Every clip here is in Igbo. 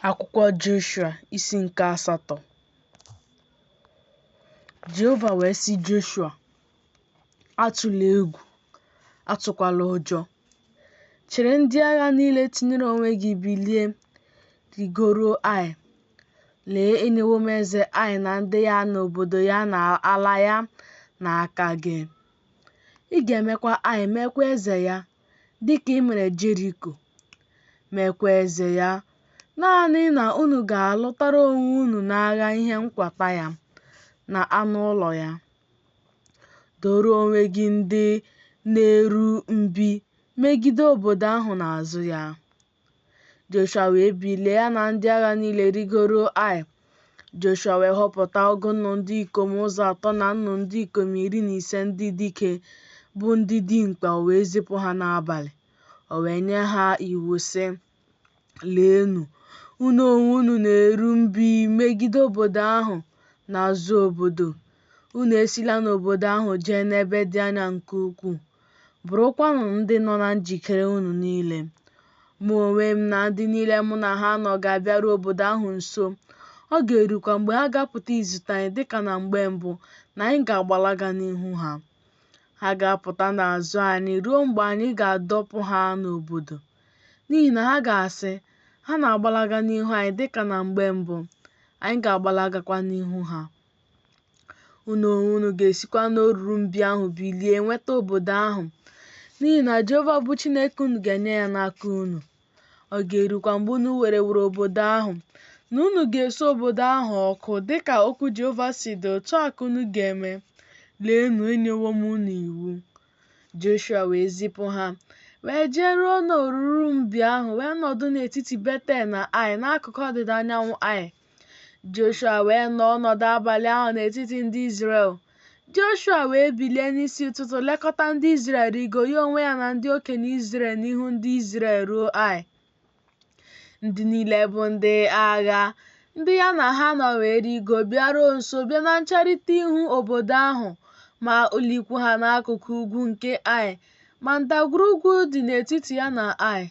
Akwụkwọ Joshua isi nke asatọ. Jehova wee sị Joshua, Atụla egwu, atụkwala ụjọ. Chịrị ndị agha niile tinyere onwe gị bilie, rịgoruo Ai. Lee, enyewo m eze Ai na ndị ya na obodo ya na ala ya n'aka gị. Ị ga-emekwa Ai meekwa eze ya, dị ka i mere Jeriko, meekwa eze ya, naanị na unu ga-alụtara onwe unu n'agha ihe nkwata ya na anụ ụlọ ya. Doro onwe gị ndị na-eru mbi megide obodo ahụ n'azụ ya. Joshua wee bilie, ya na ndị agha niile rịgoruo Ai. Joshua wee họpụta ọgụ nnu ndị ikom ụzọ atọ na nnu ndị ikom 15 ndị dike, bụ ndị dimkpa, o wee zipụ ha n'abalị. O wee nye ha iwu, sị, Leenụ, unu onwe unu na-eru mbi megide obodo ahụ n'azụ obodo. Unu esila n'obodo ahụ jee n'ebe dị anya nke ukwuu. Bụrụkwanụ ndị nọ na njikere unu niile. Mụ onwe m na ndị niile mụ na ha nọ ga-abịaru obodo ahụ nso. Ọ ga-erukwa mgbe ha ga-apụta izute anyị dịka na mgbe mbụ, na anyị ga-agbalaga n'ihu ha. Ha ga-apụta n'azụ anyị ruo mgbe anyị ga-adọpụ ha n'obodo. N'ihi na ha ga-asị, Ha na-agbalaga n'ihu anyị dịka na mgbe mbụ, anyị ga-agbalagakwa n'ihu ha. Unu onwe unu ga-esikwa n'oruru mbi ahụ bilie nweta obodo ahụ, n'ihi na Jehova bụ Chineke unu ga-enye ya n'aka unu. Ọ ga-erukwa mgbe unu wereworo obodo ahụ, na unu ga-esu obodo ahụ ọkụ, dị ka okwu Jehova si dị, otu a ka unu ga-eme. Leenụ, enyewo m unu iwu. Joshua wee zipụ ha, wee jeruo n'oruru mbi ahụ, wee nọdụ n'etiti Betel na Ai, n'akụkụ ọdịda anyanwụ Ai. Joshua wee nọọ ọnọdụ abalị ahụ n'etiti ndị Izrel. Joshua wee bilie n'isi ụtụtụ lekọta ndị Izrel rịgo, ya onwe ya na ndị okenye Izrel n'ihu ndị Izrel ruo Ai. Ndị niile bụ ndị agha, ndị ya na ha nọ wee rịgo, bịaruo nso, bịa na ncherịta ihu obodo ahụ, maa ụlọikwu ha n'akụkụ ugwu nke Ai, ma ndagwurugwu dị n'etiti ya na Ai.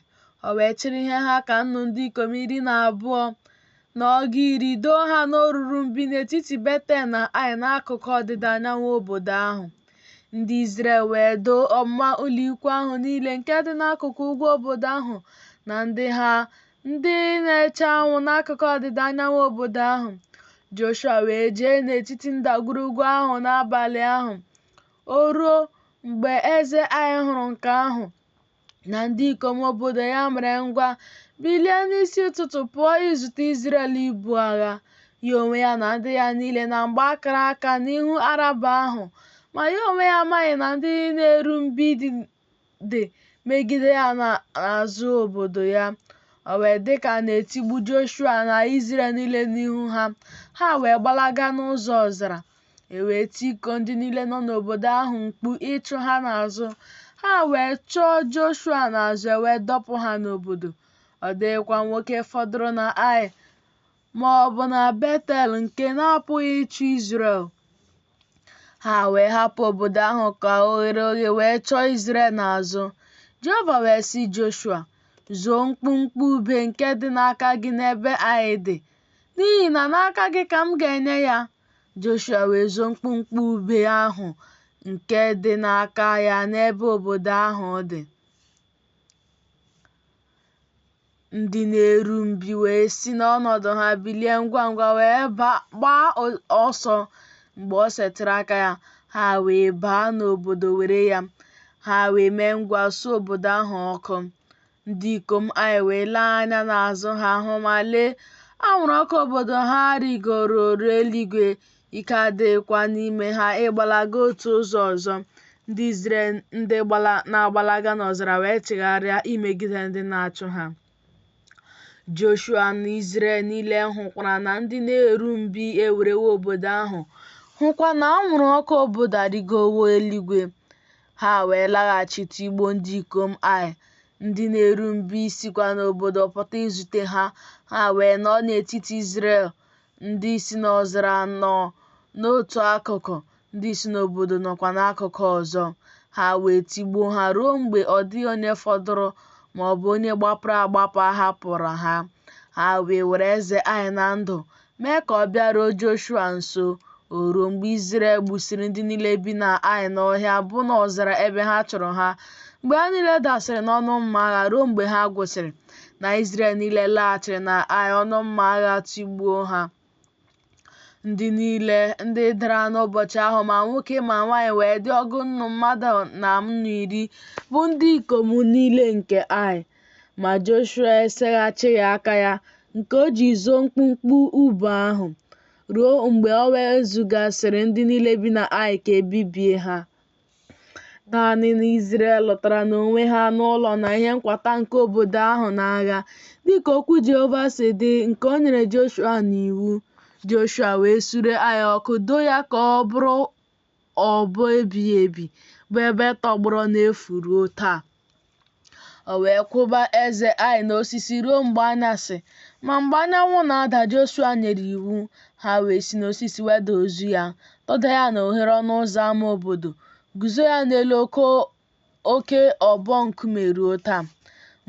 O wee chịrị ihe ha ka nnu ndị ikom 12 na ọgụ 10 doo ha n'oruru mbi n'etiti Betel na Ai n'akụkụ ọdịda anyanwụ obodo ahụ. Ndị Izrel wee doo ọmụma ụlọikwu ahụ niile nke dị n'akụkụ ugwu obodo ahụ na ndị ha ndị na-eche anwụ n'akụkụ ọdịda anyanwụ obodo ahụ. Joshua wee jee n'etiti ndagwurugwu ahụ n'abalị ahụ. O ruo, mgbe eze Ai hụrụ nke ahụ, na ndị ikom obodo ya mere ngwa bilie n'isi ụtụtụ pụọ izute Izrel ibu agha, ya onwe ya na ndị ya niile na mgba a kara aka n'ihu Araba ahụ. Ma ya onwe ya amaghị na ndị na-eru mbi dị megide ya n'azụ obodo ya. O wee dị ka a na-etigbu Joshua na Izrel niile n'ihu ha, ha wee gbalaga n'ụzọ ọzara. E wee tikuo ndị niile nọ n'obodo ahụ mkpu ịchụ ha n'azụ. Ha wee chọọ Joshua n'azụ, e wee dọpụ ha n'obodo. Ọ dịghịkwa nwoke fọdụrụ na Ai ma ọ bụ na Betel nke na-apụghị ịchụ Izrel. Ha wee hapụ obodo ahụ ka o ghere oghe wee chọọ Izrel n'azụ. Jehova wee sị Joshua, Zoo mkpụmkpụ ube nke dị n'aka gị n'ebe Ai dị, n'ihi na n'aka gị ka m ga-enye ya. Joshua wee zoo mkpụmkpụ ube ahụ nke dị n'aka ya n'ebe obodo ahụ dị. Ndị na-eru mbi wee si n'ọnọdụ ha bilie ngwa ngwa wee gbaa ọsọ mgbe o setịrị aka ya, ha wee baa n'obodo were ya. Ha wee mee ngwa suo obodo ahụ ọkụ. Ndị ikom Ai wee lee anya n'azụ ha hụ, ma lee, anwụrụ ọkụ obodo ha rịgoro ruo eluigwe, ike adịghịkwa n'ime ha ịgbalaga otu ụzọ ọzọ. Ndị Izrel ndị na-agbalaga n'ọzara wee chigharịa imegide ndị na-achụ ha. Joshua na Izrel niile hụkwara na ndị na-eru mbi ewerewo obodo ahụ, hụkwa na anwụrụ ọkụ obodo arịgowo eluigwe. Ha wee laghachi tigbuo ndị ikom Ai. Ndị na-eru mbi sikwa n'obodo pụta izute ha. Ha wee nọọ n'etiti Izrel, ndị si n'ọzara nọ n'otu akụkụ, ndị si n'obodo nọkwa n'akụkụ ọzọ. Ha wee tigbuo ha ruo mgbe ọ dịghị onye fọdụrụ ma ọ bụ onye gbapụrụ agbapụ a hapụụrụ ha. Ha wee were eze Ai na ndụ, mee ka ọ bịaruo Joshua nso. O ruo mgbe Izrel gbusịrị ndị niile bi na Ai n'ọhịa, bụ n'ọzara ebe ha chụrụ ha, mgbe ha niile dasịrị n'ọnụ mma agha ruo mgbe ha gwụsịrị, na Izrel niile laghachiri na Ai ọnụ mma agha tigbuo ha. Ndị niile ndị dara n'ụbọchị ahụ, ma nwoke ma nwaanyị, wee dị ọgụ nnu mmadụ na nnu iri, bụ ndị ikom niile nke Ai. Ma Joshua eseghachighị aka ya, nke o ji zoo mkpumkpu ube ahụ, ruo mgbe o wezugasịrị ndị niile bi na Ai ka e bibie ha. Naanị na Izrel lọtara n'onwe ha n'ụlọ na ihe nkwata nke obodo ahụ n'agha, dịka okwu Jehova si dị nke o nyere Joshua n'iwu. Joshua wee sure Ai ọkụ, doo ya ka ọ bụrụ ọbọ ebighị ebi, bụ ebe tọgbọrọ n'efu ruo taa. O wee kwụba eze Ai n'osisi ruo mgbe anyasị. Ma mgbe anyanwụ na-ada, Joshua nyere iwu, ha wee si n'osisi weda ozu ya, tọda ya n'oghere ọnụ ụzọ ama obodo, guzo ya n'elu oke ọbọ nkume ruo taa.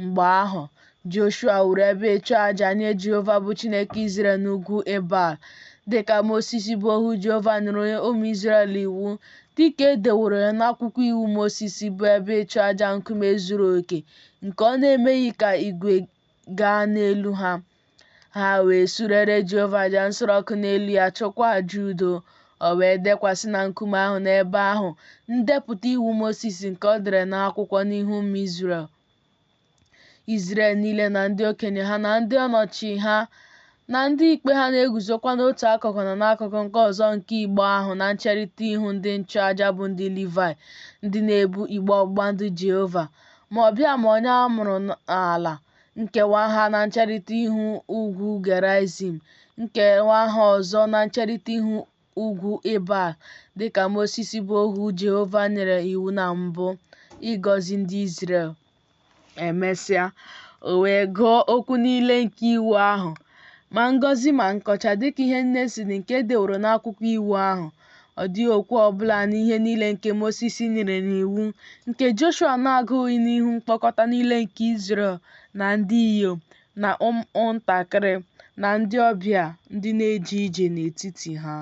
Mgbe ahụ, Joshua wuru ebe ịchụaja nye Jehova bụ Chineke Izrel n'ugwu Ebal, dị ka Mosis bụ ohu Jehova nyere ụmụ Izrel iwu, dị ka e deworo ya n'akwụkwọ iwu Mosis, bụ ebe ịchụaja nkume zuru oke, nke ọ na-emeghị ka igwe gaa n'elu ha. Ha wee surere Jehova aja nsure ọkụ n'elu ya, chụọkwa aja udo. O wee dekwasị na nkume ahụ n'ebe ahụ ndepụta iwu Mosis nke o dere n'akwụkwọ n'ihu ụmụ Izrel. Izrel niile na ndị okenye ha na ndị ọnọchi ha na ndị ikpe ha na-eguzokwa n'otu akụkụ na n'akụkụ nke ọzọ nke igbe ahụ na ncherịta ihu ndị nchụaja bụ ndị Livaị, ndị na-ebu igbe ọgbụgba ndụ Jehova, ma ọbịa ma onye a mụrụ n'ala, nkewa ha na ncherịta ihu ugwu Gerizim, nkewa ha ọzọ na ncherịta ihu ugwu Ịbal, dị ka Mosis bụ ohu Jehova nyere iwu na mbụ, ịgọzi ndị Izrel. Emesịa, o wee gụọ okwu niile nke iwu ahụ, ma ngọzi ma nkọcha, dịka ihe niile si dị nke e deworo n'akwụkwọ iwu ahụ. Ọ dịghị okwu ọbụla n'ihe niile nke Mosis nyere n'iwu, nke Joshua na-agụghị n'ihu mkpọkọta niile nke Izrel, na ndị inyom, na ụmụntakịrị, na ndị ọbịa, ndị na-eje ije n'etiti ha.